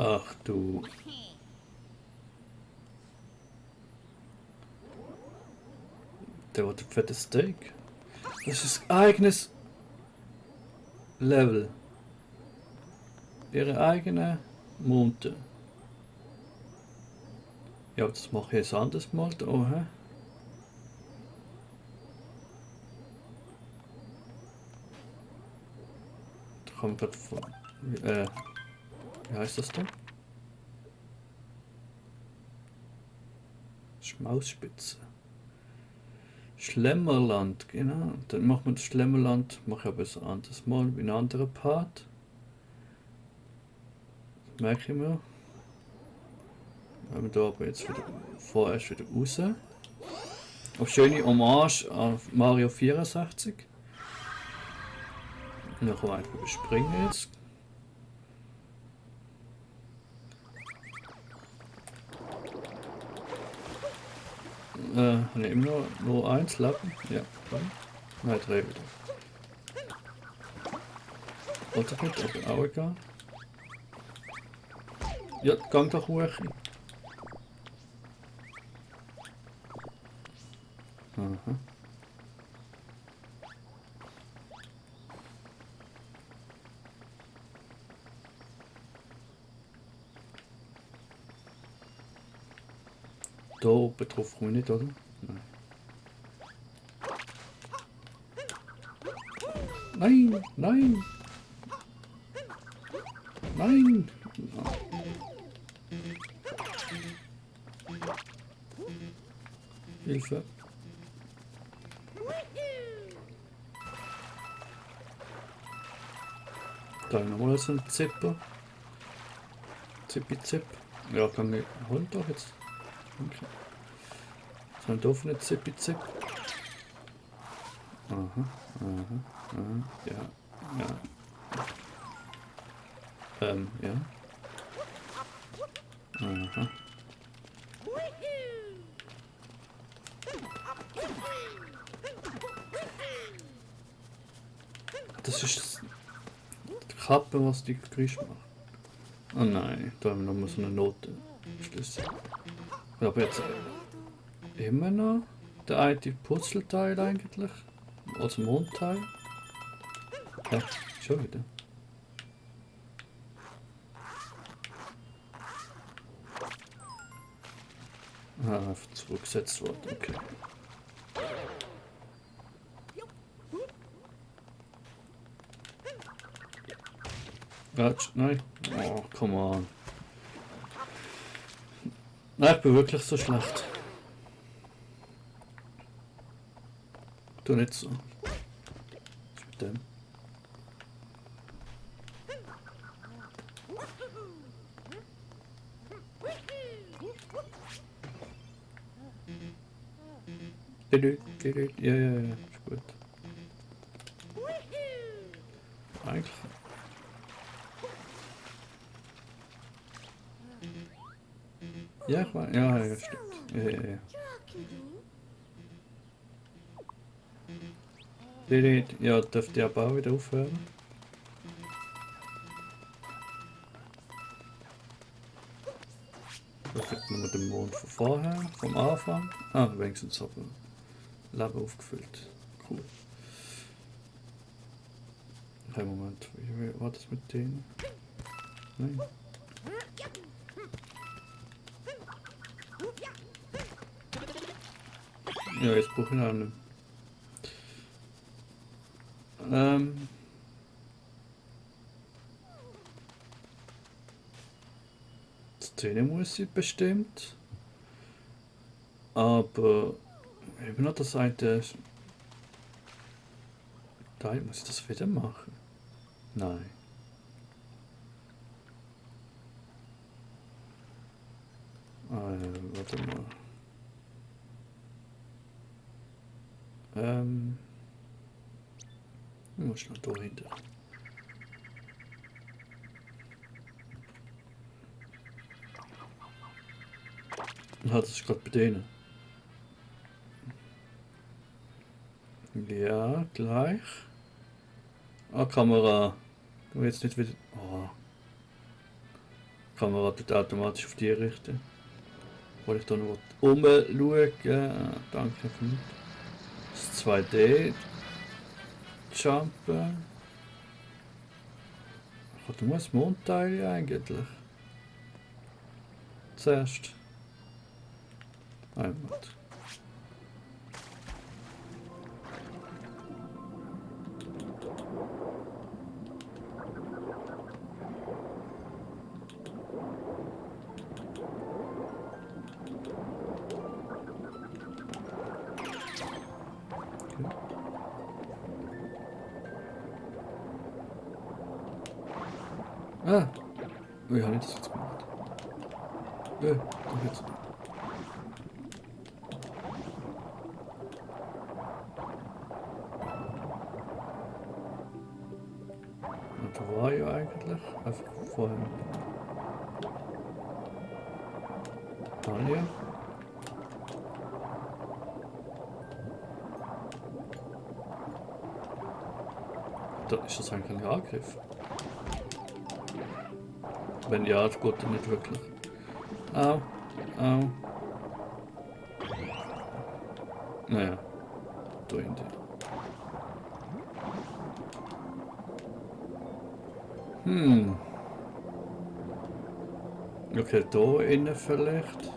Ach du. Der hat ein fettes Steak. Das ist eigenes Level. Ihre eigene Monte. Ja, das mache ich jetzt anders mal. Oh, hä? Da kann man gerade von. Wie heißt das denn? Schmausspitze. Schlemmerland, genau. Dann macht man das Schlemmerland, mache ich aber ein anderes Mal, in einem anderen Part. Das merke ich mir. Wenn wir da aber jetzt wieder vorerst wieder raus. Auf schöne Hommage an Mario 64. Noch weiter überspringen jetzt. Ne, immer nur eins Lappen. Ja, komm. Nein, drei wieder. Oder nicht, aber auch egal. Ja, gang doch hoch. Aha. Da oben drauf komme ich nicht, oder? Nein. Nein, nein. Nein. Hilfe. Da nochmal so ein Zipper. Zippi-Zip. Ja, kann ich. Hol doch jetzt. Okay. So ein doofer Zippi-Zip. Aha, ja, ja. Ja. Aha. Das ist die Kappe, was die Geräusche macht. Oh nein, da haben wir nochmal so eine Note. Schlüssel. Aber jetzt immer noch der eine Puzzleteil eigentlich. Also Mondteil. Ja, schon wieder. Ah, einfach zurückgesetzt worden, okay. Nein. Oh, come on. Nein, ich bin wirklich so schlecht. Tu nicht so. Was mit dem? Ja, ja, ja, ist gut. Eigentlich. Ja, ich weiß. Ja, ja, stimmt. Ja, ja, ja. Ja, dürfte ich aber auch wieder aufhören. Da kriegt man den Mond von vorher, vom Anfang. Ah, wenigstens aber Leben aufgefüllt. Cool. Okay, Moment, wie war das mit denen? Nein. Ja, jetzt brauche ich auch nicht. Szene muss sie bestimmt. Aber eben noch das eine Teil, muss ich das wieder machen? Nein. Warte mal. Ich muss noch da hinter. Ja, das ist gerade bei denen. Ja, gleich. Ah, Kamera. Du jetzt nicht wieder. Oh. Kamera tut automatisch auf die richten. Wollte ich da noch umschauen. Danke für mich. Das 2D Jumpen. Du musst Mondteile eigentlich. Zuerst. Einmal. Ah! Wie habe ich das jetzt gemacht? Doch jetzt. Und da war ich eigentlich einfach vorher. Talia. Da ist das eigentlich ein Angriff. Wenn ja, das geht dann nicht wirklich. Au, au. Naja, da hinten. Okay, da innen vielleicht.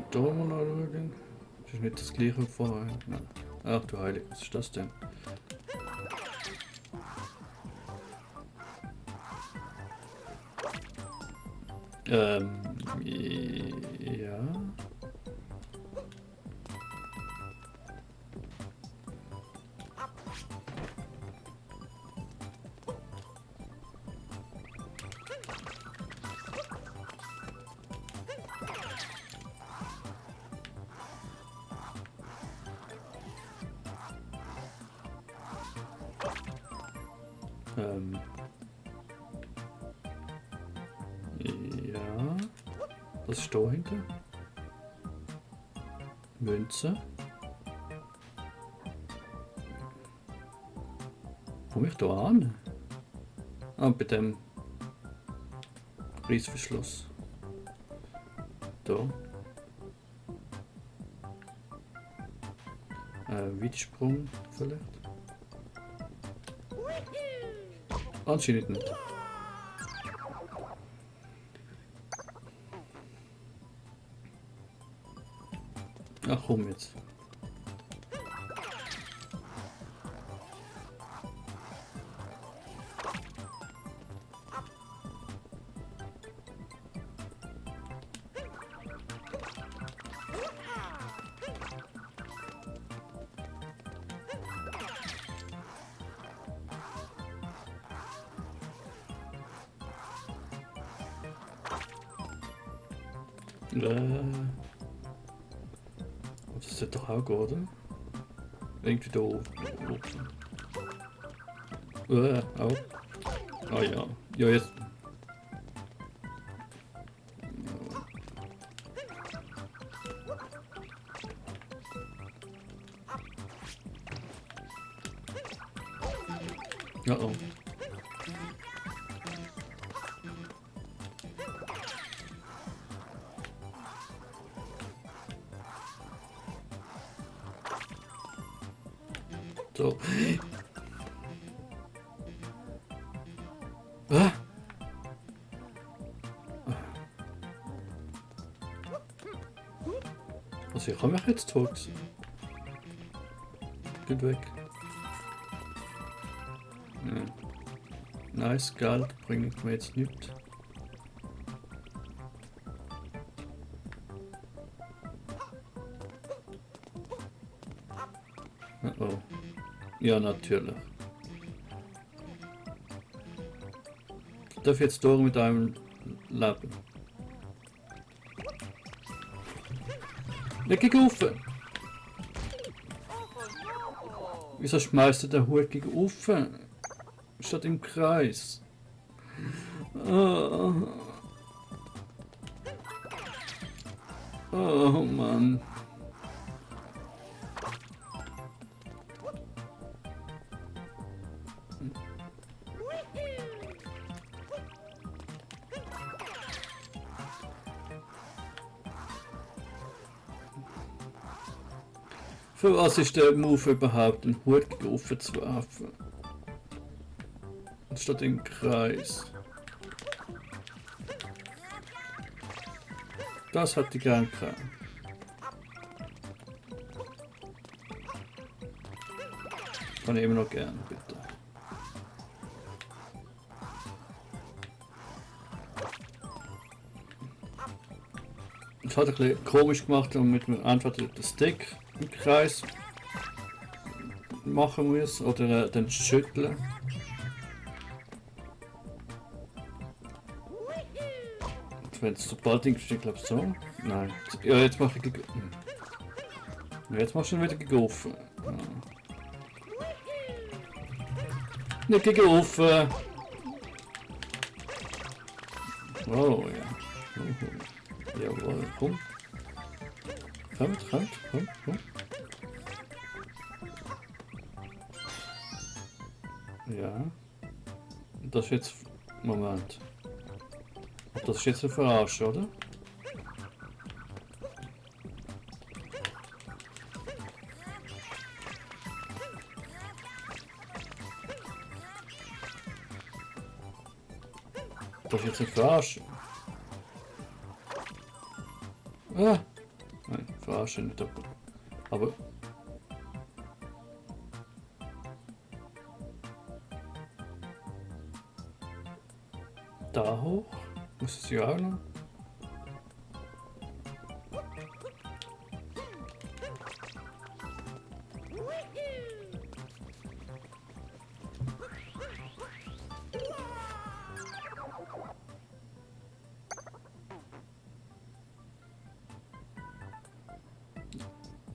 Da mal schauen. Das ist nicht das gleiche wie vorher. Nein. Ach du Heilig, was ist das denn? Ja. Ja. Was ist da hinten? Münze. Komme ich da an? Ah, bei dem Reißverschluss. Da. Weitsprung vielleicht? Anscheinend nicht. Ach komm jetzt. Das sollte doch auch gehen, oder? Irgendwie da oben. Auch. Ah ja. Ja, jetzt. Ja, oh. So. Ah. Also ich habe mich jetzt tot. Geht weg. Ja. Nice, Geld bringt mir jetzt nichts. Oh. Ja, natürlich. Ich darf jetzt durch mit einem Leben. Nicht gegriffen! Wieso schmeißt du den Hut gegen offen? Statt im Kreis. Oh, oh Mann. Für was ist der Move überhaupt, einen Hut gegen offen zu werfen? Anstatt im Kreis. Das hätte ich gern gehabt. Kann ich immer noch gern, bitte. Es hat ein bisschen komisch gemacht, damit man einfach den Stick im Kreis machen muss oder den schütteln. Wenn es sobald ich glaube so. Nein. Ja, jetzt mache ich. Jetzt machst du ihn wieder gegoffen. Ja. Nicht gegoffen. Oh ja. Jawohl, komm. Kommt. Ja. Das ist jetzt. Moment. Das ist jetzt eine Verarsche, oder? Das ist jetzt eine Verarsche. Ah! Nein, Verarsche nicht. Aber. Da hoch? Muss es ja auch noch?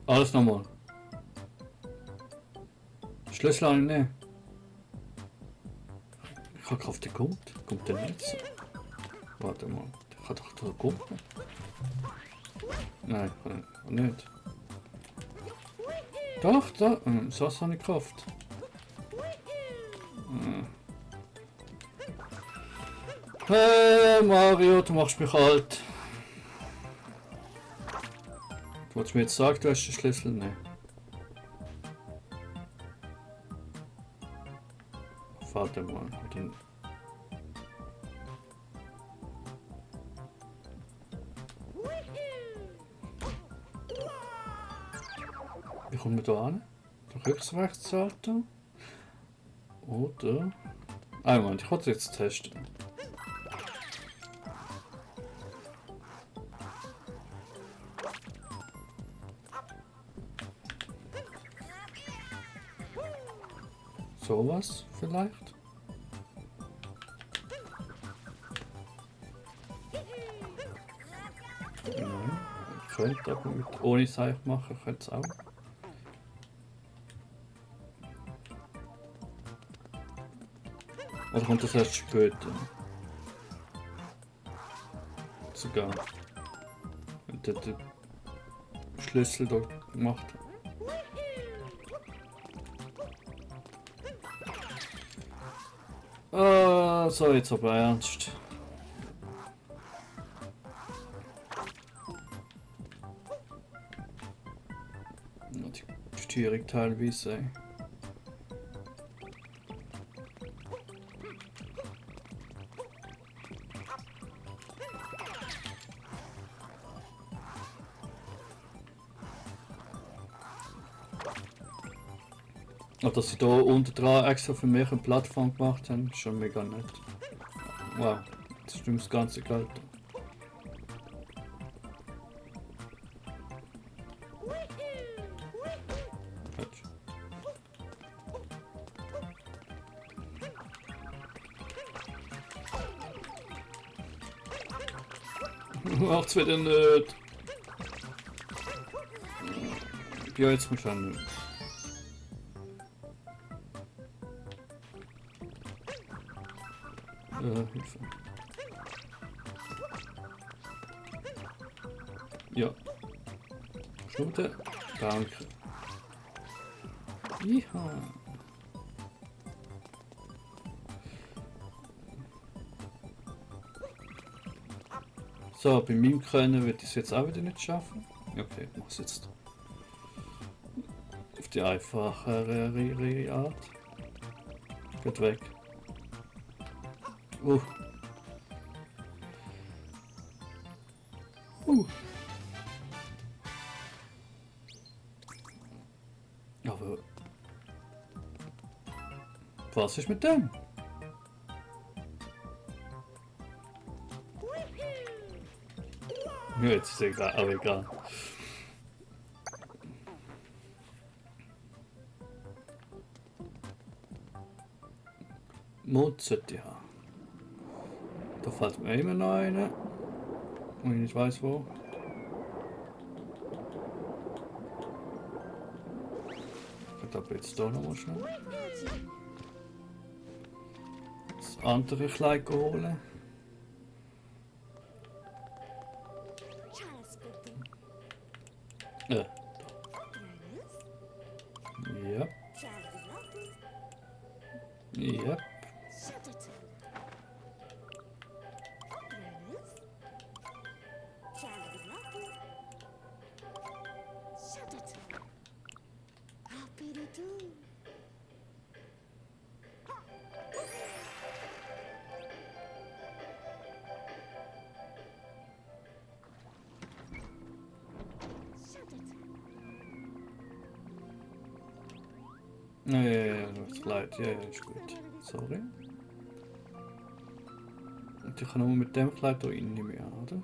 Alles nochmal. Schlüssel an, ne? Ich habe gehofft, der kommt. Kommt der nicht? Warte mal, der kann doch da kommen. Nein, nicht. Doch, da. So habe ich gehofft. Hey Mario, du machst mich alt. Du wolltest mir jetzt sagen, du hast den Schlüssel? Nein. Warte mal. Wie kommen wir da an? Der Rückwärtssalto? Oder? Ah, Moment, ich wollte jetzt testen. Sowas vielleicht? Nein, ich könnte aber ohne Seich machen, könnte es auch. Oder kommt das erst später? Sogar. Wenn der den Schlüssel dort gemacht hat. Ah, so jetzt aber ernst. Die Steuerung teilweise. Dass sie da unten dran extra für mich eine Plattform gemacht haben, ist schon mega nett. Wow, das stimmt das ganze Geld. Macht's wieder nicht. Ja, jetzt muss ich auch nicht. Hilfe. Ja. Schnute. Danke. Ja. So, bei meinem Können wird ich es jetzt auch wieder nicht schaffen. Okay, ich mache es jetzt auf die einfachere Art. Geht weg. Uh. Aber was ist mit dem? Ja, jetzt ist es egal, aber egal. Mut sollte ich haben. Da fällt mir immer noch eine. Und ich nicht weiß wo. Ich kann aber jetzt hier nochmal schnell das andere Kleid holen. Ja. Ja. Ja, das leid. Ja, ist gut. Sorry. Und ich kann nur mit dem Kleid hier rein nicht mehr, oder?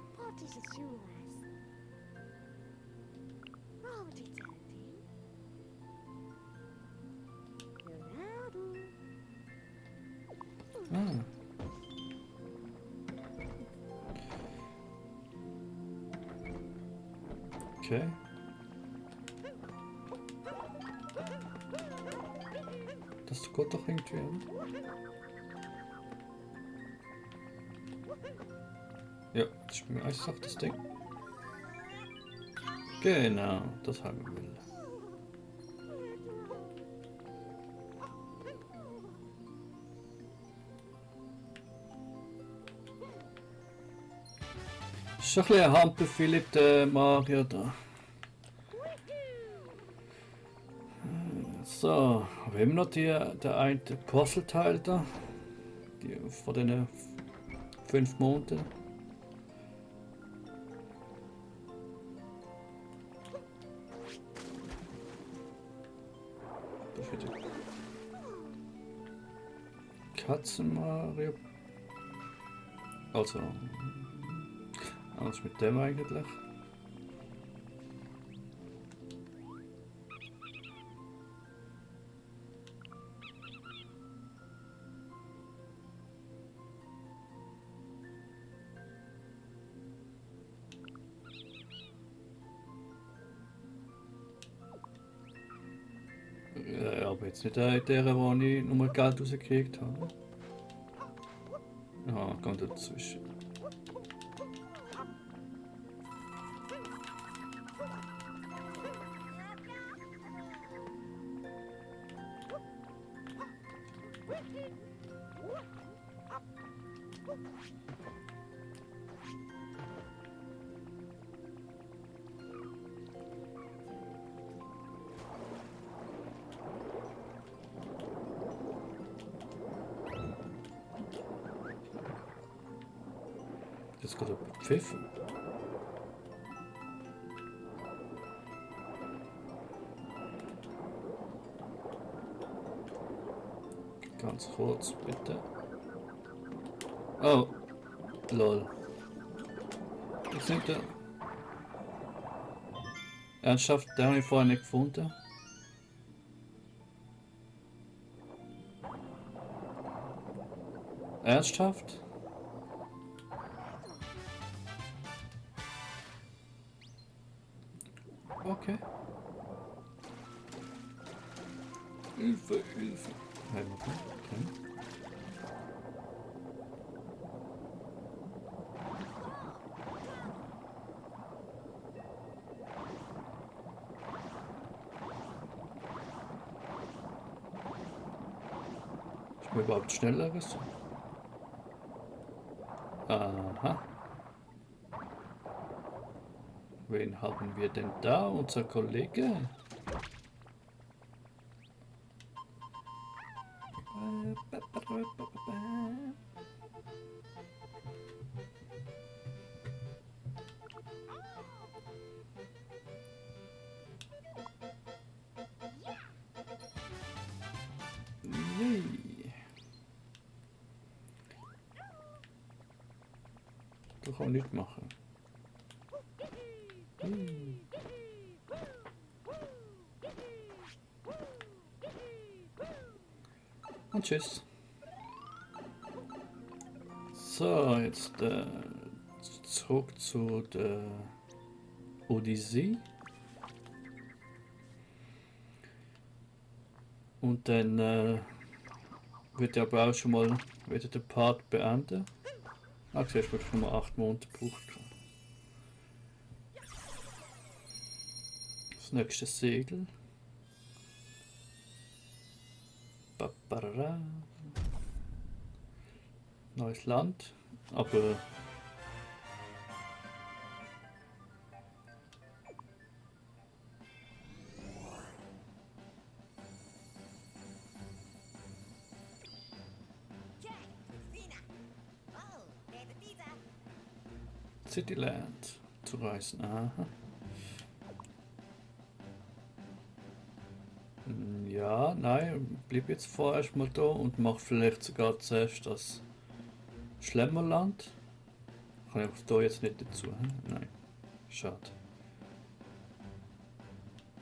Ah. Okay. Das geht doch irgendwie, oder? Ja, das ist mir einfach das Ding. Genau, das haben wir wollen. Ist schon ein bisschen ein Hampel Philipp, der Mario da. So, haben wir noch der eine Puzzleteil da? Die von den 5 Monaten. Das ist wieder Katzen Mario. Also, was mit dem eigentlich? Ja, aber jetzt nicht der, wo ich nur Geld rausgekriegt habe. Ja, kommt dazwischen. Jetzt geht er pfiffen. Ganz kurz, bitte. Oh, lol. Jetzt nimmt er. Ernsthaft, den habe ich vorher nicht gefunden. Ernsthaft? Okay. Hilfe, Hilfe. Okay. Ist man überhaupt schnelleres? Aha. Wen haben wir denn da? Unser Kollege? Yay. Da kann man nicht machen. Und tschüss. So, jetzt zurück zu der Odyssee. Und dann wird er aber auch schon mal wieder den Part beenden. Ah, siehst du, ich schon mal 8 Monate gebraucht. Das nächste Segel. Babarara. Neues Land. Aber Cityland zu reisen. Aha. Ja, nein, bleib jetzt vorerst mal da und mach vielleicht sogar zuerst das Schlemmerland. Kann ich da jetzt nicht dazu, he? Nein. Schade.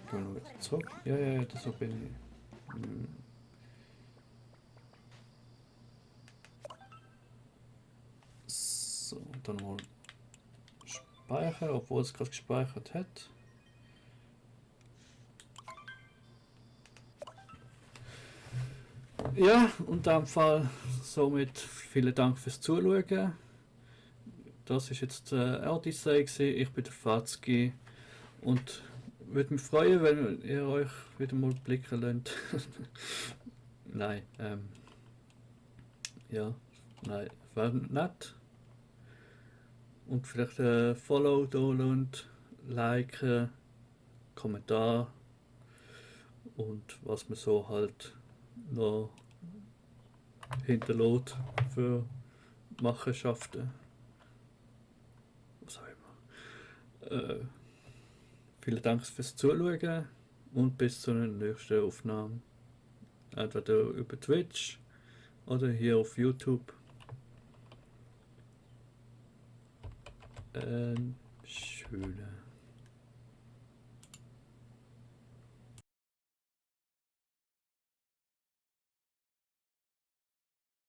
Gehen wir wieder zurück. Ja, so bin ich. So, dann mal speichern, obwohl es gerade gespeichert hat. Ja, und in dem Fall somit vielen Dank fürs Zuschauen. Das ist jetzt Odyssey gewesen. Ich bin der Fazki und würde mich freuen, wenn ihr euch wieder mal blicken lasst. Nein, ja, nein, wäre nett. Und vielleicht Follow da und liken, Kommentar und was man so halt noch hinterlässt für Machenschaften. Was auch immer. Vielen Dank fürs Zuschauen und bis zur nächsten Aufnahme. Entweder über Twitch oder hier auf YouTube. Schöne.